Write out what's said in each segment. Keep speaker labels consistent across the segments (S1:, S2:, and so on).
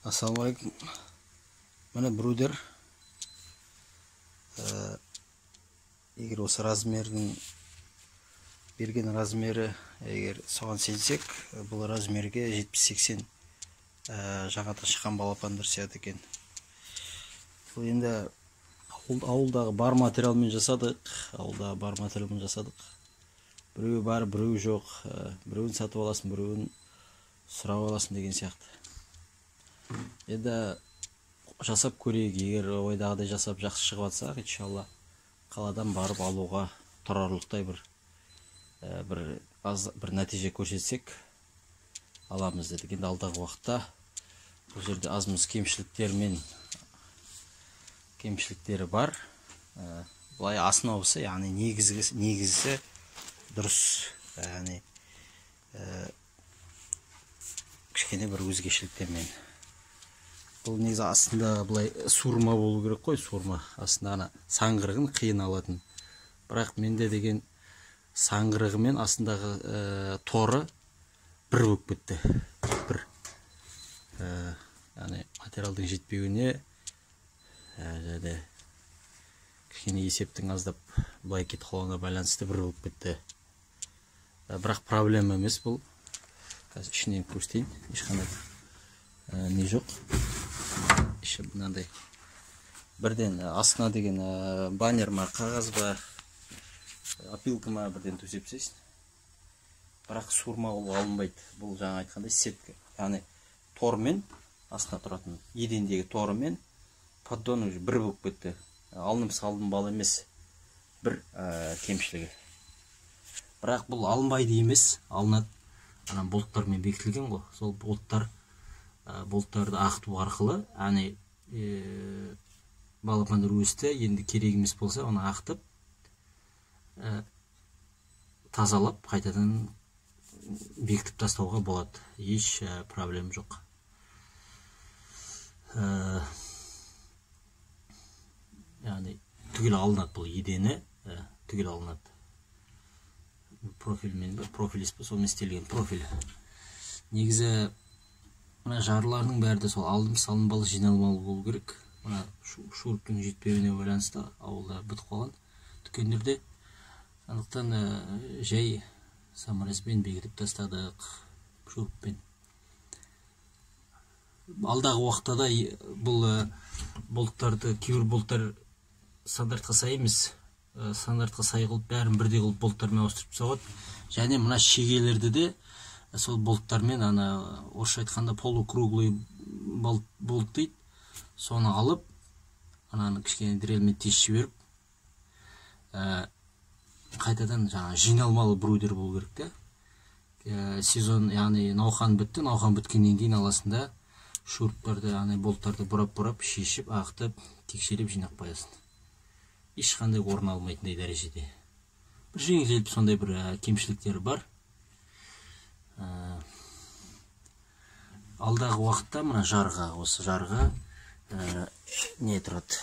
S1: Ассалаумағалейкум. Міне брудер, егер осы размердің берген размері, егер соған сенсек, бұл размерге 70-80 жаңадан шыққан балапандар сияды екен. Бұл енді ауылдағы бар материалмен жасадық, ауылдағы бар материалмен жасадық. Біреуі бар, біреуі жоқ, біреуін сатып аласың, біреуін сұрап аласың деген сияқты. Енді жасап көрейік, егер ойдағыдай жасап жақсы шығып жатсақ, иншалла қаладан барып алуға тұрарлықтай бір нәтиже көрсетсек аламыз дедік. Енді алдағы уақытта бұл жерде аз-маз кемшіліктері бар. Былай основасы, яғни негізі дұрыс, яғни кішкене бір өзгешеліктермен. Бұл негізі астында былай суырма болу керек қой, суырма. Астында ана саңғырығын қиын алатын. Бірақ менде деген саңғырығы мен астындағы торы бір болып кетті. Бір. Яғни материалдың жетпеуіне, және кішкене есептің аздап былай кетіп қалуына байланысты бір болып кетті. Бірақ проблема емес бұл. Қазір ішінен көрсетейін. Ешқандай не жоқ. Іші мынандай бірден астына деген баннер ма, қағаз ба, опилка ма бірден төсеп тастайсың. Бірақ суырма ол алынбайды. Бұл жаңа айтқандай сетка, яғни тормен астына тұратын едендегі торымен поддон уже бір болып кетті. Алынып салынбалы емес, бір кемшілігі. Бірақ бұл алынбайды емес, алынады. Ана болттармен бекітілген ғой. Сол болттарды ағыту арқылы, яғни балапандар өсті, енді керек емес болса, оны ағытып, тазалап, қайтадан бекітіп тастауға болады. Еш проблем жоқ. Яғни түгел алынады бұл едені, түгел алынады. Профильмен, профиль емес пе, сонымен істелген профиль. Негізі мына жарларының бәрі де сол алынып салынбалы, жиналмалы болу керек. Мына шуруптың жетпеуіне байланысты ауылда бітіп қалған дүкендерде. Сондықтан жай саморезбен бекітіп тастадық шуруппен. Алдағы уақытта да бұл болттарды, кейбір болттар стандартқа сай емес, стандартқа сай қылып бәрін бірдей қылып болттармен ауыстырып тастауға. Және мына шегелерді де сол болттармен, ана орысша айтқанда полукруглый болт дейді, соны алып, ананы кішкене дрельмен тесіп жіберіп, қайтадан жаңа жиналмалы брудер болу керек те. Сезон, яғни науқан бітті, науқан біткеннен кейін аласың да шуруптарды, ана болттарды бұрап-бұрап шешіп, ағытып, текшелеп жинап қоясың. Ешқандай орын алмайтындай дәрежеде. Бір жеңіл желпі сондай бір кемшіліктері бар. Алдағы уақытта мына жарға, осы жарға не тұрады?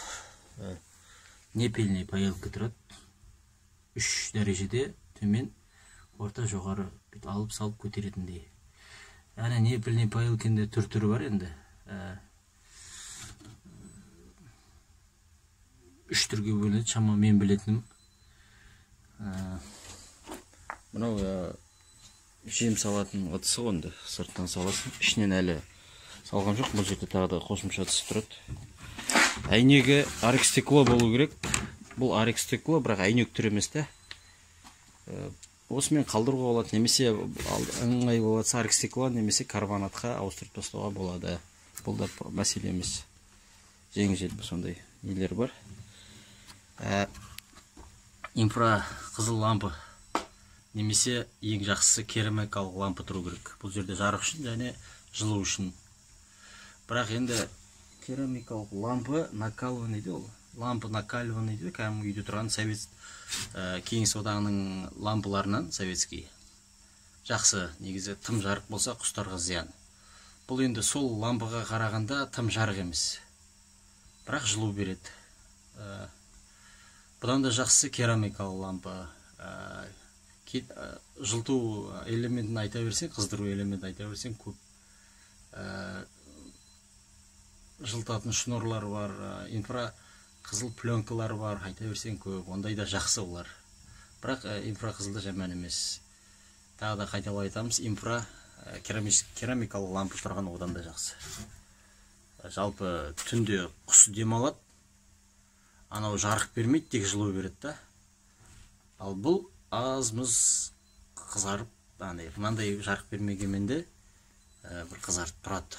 S1: Непельный поилка тұрады. 3 дәрежеде төмен, орта, жоғары бүйтіп алып салып көтеретіндей. Әне непельный поилкенде түр-түрі бар енді. 3 түрге бөлінеді, шама мен білетінім. Мынау жем салатын ыдысы ғой енді, сыртынан саласың, ішінен әлі салған жоқ. Бұл жерде тағы да қосымша ыдыс тұрады. Әйнегі аркстекло болу керек. Бұл аркстекло, бірақ әйнек түрі емес те. Осымен қалдыруға болады, немесе ыңғай болса аркстекло, немесе карбонатқа ауыстырып тастауға болады. Бұл да мәселе емес. Жеңіл желпі сондай нелер бар. Инфрақызыл лампа, немесе ең жақсысы керамикалық лампа тұру керек. Бұл жерде жарық үшін және жылу үшін. Бірақ енді керамикалық лампа накалыванный дейді ол. Лампа накаливанный дейді, кәдімгі үйде тұрған совет, Кеңес одағының лампаларынан, советский. Жақсы, негізі тым жарық болса құстарға зиян. Бұл енді сол лампаға қарағанда тым жарық емес. Бірақ жылу береді. Бұдан да жақсысы керамикалық лампа. Жылыту элементін айта берсең, қыздыру элементін айта берсең көп. жылытатын шнурлар бар, инфрақызыл пленкалар бар, айта берсең көп, ондай да жақсы олар. Бірақ инфрақызыл да жаман емес. Тағы да қайталап айтамыз, инфра керамикалық лампа тұрған одан да жақсы. Жалпы түнде құс демалады, анау жарық бермейді, тек жылу береді да. Ал бұл аз-мыз қызарып, мынандай жарық бермегенмен де бір қызарып тұрады.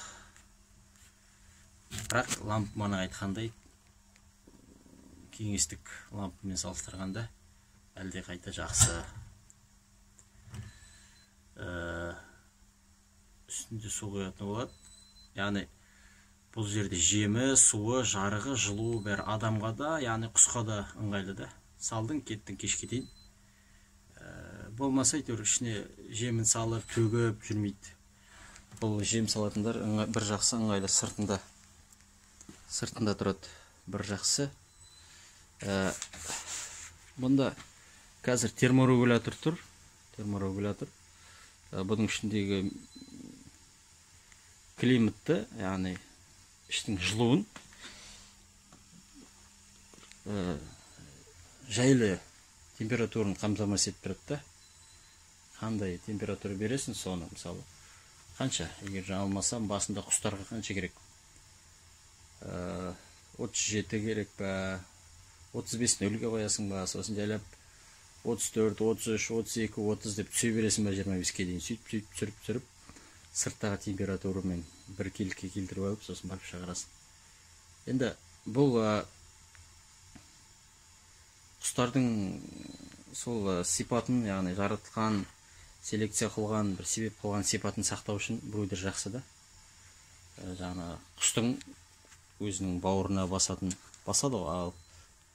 S1: Бірақ лампа мана айтқандай кеңестік лампамен салыстырғанда әлде қайта жақсы. Үстінде су құятын болады. Яғни бұл жерде жемі, суы, жарығы, жылуы бәрі адамға да, яғни құсқа да ыңғайлы да. Салдың, кеттің, кешке дейін. Болмаса әйтеуір ішіне жемін салып, төгіп жүрмейді. Бұл жем салатындар бір жақсы ыңғайлы, сыртында тұрады, бір жақсы. Бұнда қазір терморегулятор тұр, терморегулятор. Бұның ішіндегі климатты, яғни іштің жылуын жайлы температураны қамтамасыз етіп тұрады да. Қандай температура бересің соны, мысалы қанша, егер жаңылмасам басында құстарға қанша керек? 37 керек па? 35 нөлге қоясың ба? Сосын жайлап 34, 33, 32, 30 деп түсе бересің ба 25-ке дейін. Сөйтіп, сөйтіп, түсіріп, түсіріп, сырттағы температурамен бір келікке келтіріп алып, сосын барып шығарасың. Енді бұл құстардың сол сипатын, яғни жаратқан, селекция қылған, бір себеп қылған сипатын сақтау үшін брудер жақсы да. Жаңа құстың өзінің бауырына басады ғой, ал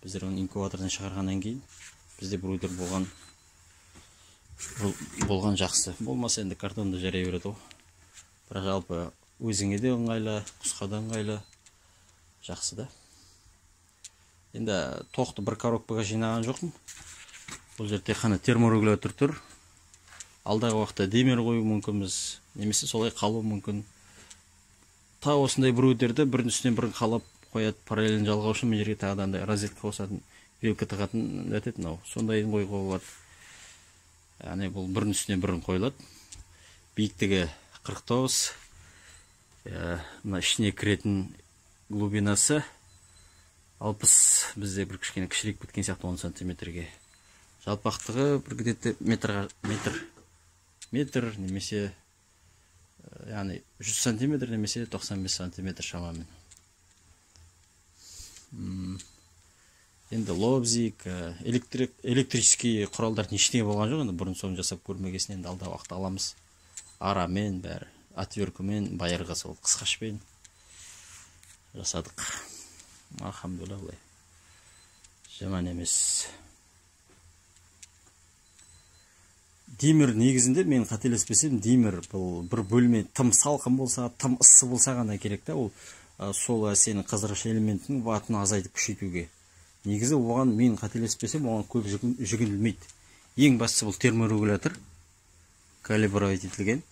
S1: біздер оны инкубатордан шығарғаннан кейін бізде брудер болған жақсы. Болмаса енді картонды жарай береді ғой. Бірақ жалпы өзіңе де ыңғайлы, құсқа да ыңғайлы, жақсы да. Енді тоқты бір коробкаға жинаған жоқпын. Бұл жерде тек қана терморегулятор тұр. Алдағы уақытта демер қою мүмкінбіз, немесе солай қалуы мүмкін. Та осындай брудерді бірінің үстінен бірін қалап қояды, параллелін жалғау үшін мына жерге тағы да андай розетка қосатын, вилка тығатын әдет мынау. Сондайын қоюға болады. Яғни бұл бірінің үстінен бірін қойылады. Биіктігі 49. Мына ішіне кіретін глубинасы 60, бізде бір кішкене кішірейіп кеткен сияқты 10 сантиметрге. Жалпақтығы бір где-то метр немесе яғни 100 сантиметр немесе 95 сантиметр шамамен. Енді лобзик, электрический құралдардың ештеңе болған жоқ, енді бұрын соны жасап көрмегесін енді алдағы уақытта аламыз. Арамен бәрі, отверткамен, байырғы сол қысқашпен жасадық. Алхамдулилла, былай жаман емес. Димер негізінде, мен қателеспесем, димер бұл бір бөлме тым салқын болса, тым ыссы болса ғана керек та, ол сол сенің қыздырғыш элементінің ваттын азайтып күшейтуге. Негізі оған, мен қателеспесем, оған көп жүгінілмейді. Ең бастысы бұл терморегулятор калибровать етілген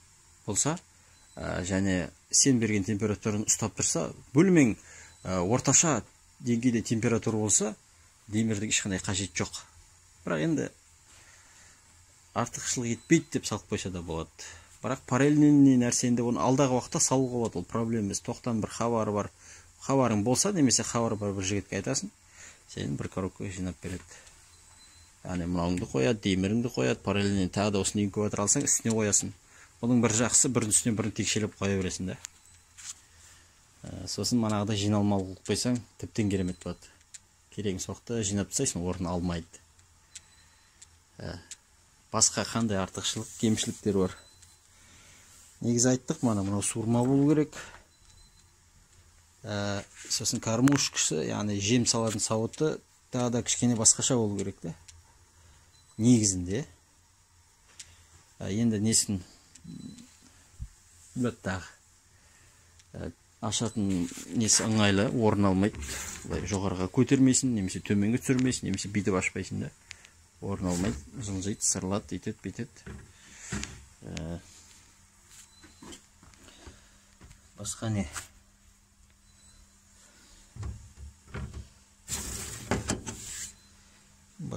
S1: болса, және сен берген температураны ұстап тұрса, бөлмең орташа деңгейде температура болса, димердің ешқандай қажеті жоқ. Бірақ енді артықшылық етпейді деп салып қойса да болады. Бірақ параллельный нәрсені оны алдағы уақытта салуға болады, ол проблема емес. Тоқтан бір хабары бар, хабарың болса, немесе хабары бар бір жігітке айтасың, сен бір коробкаға жинап береді. Яғни мынауыңды қояды, димеріңді қояды, параллельный тағы да осындай инкубатор алсаң, үстіне қоясың. Бұның бір жақсы, бірінің үстіне бірін текшелеп қоя бересің да. Сосын манағыдай жиналмалы қылып қойсаң, тіптен керемет болады. Керегін соқты жинап тастайсың, орын алмайды. Басқа қандай артықшылық, кемшіліктер бар? Негізі айттық, мана мынау суырма болу керек. Сосын кормушкасы, яғни жем салатын сауыты тағы да кішкене басқаша болу керек та. Негізінде. Енді несін тағы ашатын несі ыңғайлы, орын алмайды. Былай жоғарыға көтермейсің, немесе төменге түсірмейсің, немесе бүйтіп ашпайсың да. Орын алмайды, жылжиды, сырылады, үйтеді, бүйтеді. Басқа не?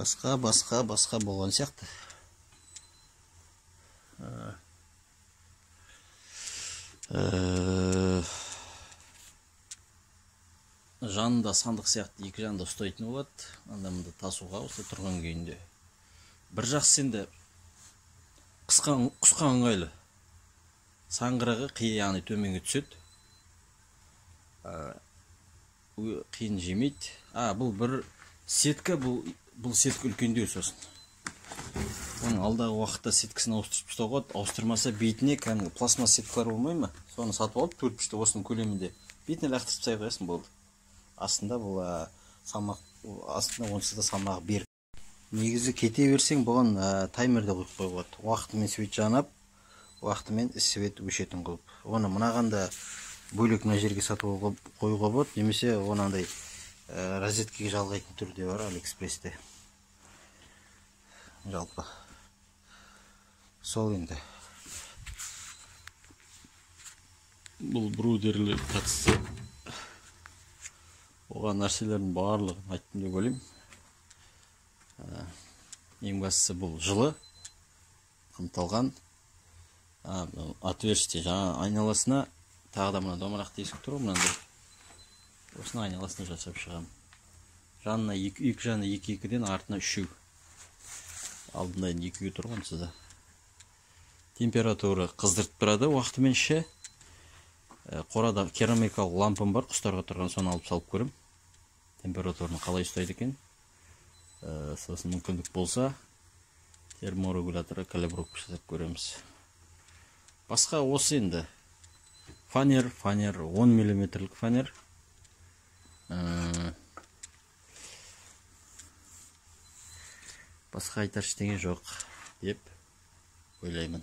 S1: Басқа болған сияқты. Жанында сандық сияқты екі жанында ұстайтын болады. Анда мында тасуға осы тұрған күйінде. Бір жақсы енді құсқа ыңғайлы. Саңғырығы яғни төменге түседі. Қиын жемейді. Бұл бір сетка, бұл сетка үлкендеу сосын. Оның алдағы уақытта сеткісін ауыстырып тастауға болады. Ауыстырмаса бетіне кәдімгі пластмасс сеткалар болмай ма? Соны сатып алып төрт бұрышты осының көлемінде бетіне лақтырып тастай қоясың, болды. Астында бұл салмақ, астында онсыз да салмағы берік. Негізі кете берсең бұған таймер де қойып қоюға болады. Уақытымен свет жанып, уақытымен свет өшетін қылып. Оны мынаған да бөлек мына жерге сатып алып қоюға болады, немесе оны андай розеткеге жалғайтын түрде бар Алиэкспрессте. Жалпы сол енді. Бұл брудерлер қатысты оған нәрселердің барлығын айттым деп ойлаймын. Ең бастысы бұл жылы қымталған отверстие, жаңа айналасына тағы да мына домалақ тесік тұр ғой, мынандай. Осыны айналасына жасап шығамын. Жанына екі жаны екі екіден, артына үшеу. Алдында енді екеуі тұр ғой онсыз да. Температура қыздырып тұрады уақытымен ше. Қорада керамикалық лампам бар, құстарға тұрған, соны алып салып көрем. Температураны қалай ұстайды екен. Сосын мүмкіндік болса терморегулятор калибровка жасап көреміз. Басқа осы енді. Фанер, 10 миллиметрлік фанер. Басқа айтар ештеңе жоқ деп ойлаймын.